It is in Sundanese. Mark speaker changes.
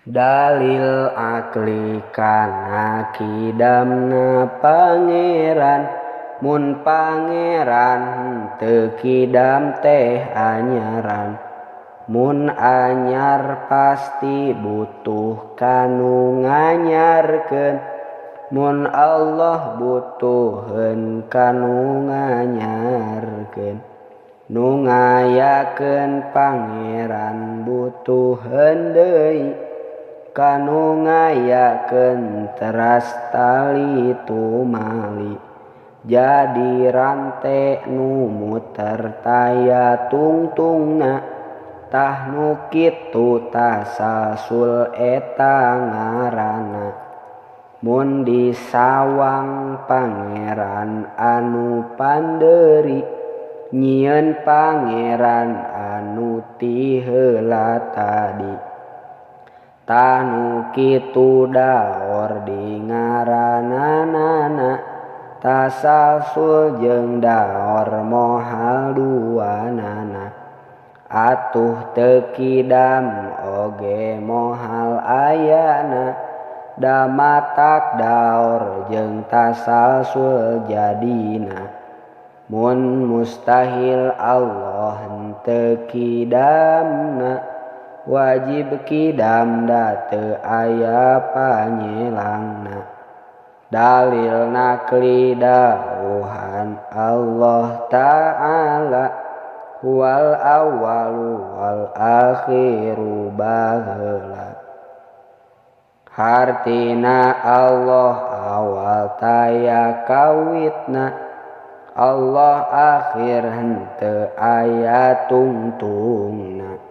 Speaker 1: Dalil akli kana kidamna Pangeran, mun Pangeran teu kidam teh anyaran. Mun anyar pasti butuh kanu nganyarkeun, mun Allah butuheun kanu nganyarkeun. Nu ngayakeun Pangeran butuheun deui kanu ngayakeun teras tali tumali. Jadi rante nu muter taya tungtungna, tah nu kitu tasalsul eta ngaranna. Mun disawang Pangeran anu panderi, nyieun Pangeran anu ti heula tadi. Tah nu kitu daor di ngarananana, tasalsul jeung daor moal duanana. Atuh teu kidam oge moal ayana, da matak daor jeung tasalsul jadina. Mun mustahil Allah henteu kidamna, wajib kidam da teu aya panyelangna. Dalil nakli dawuhan Allah Ta'ala, huwal awwalu wal akhiru baheula. Hartina Allah awal taya kawitna, Allah akhir henteu aya tungtungna.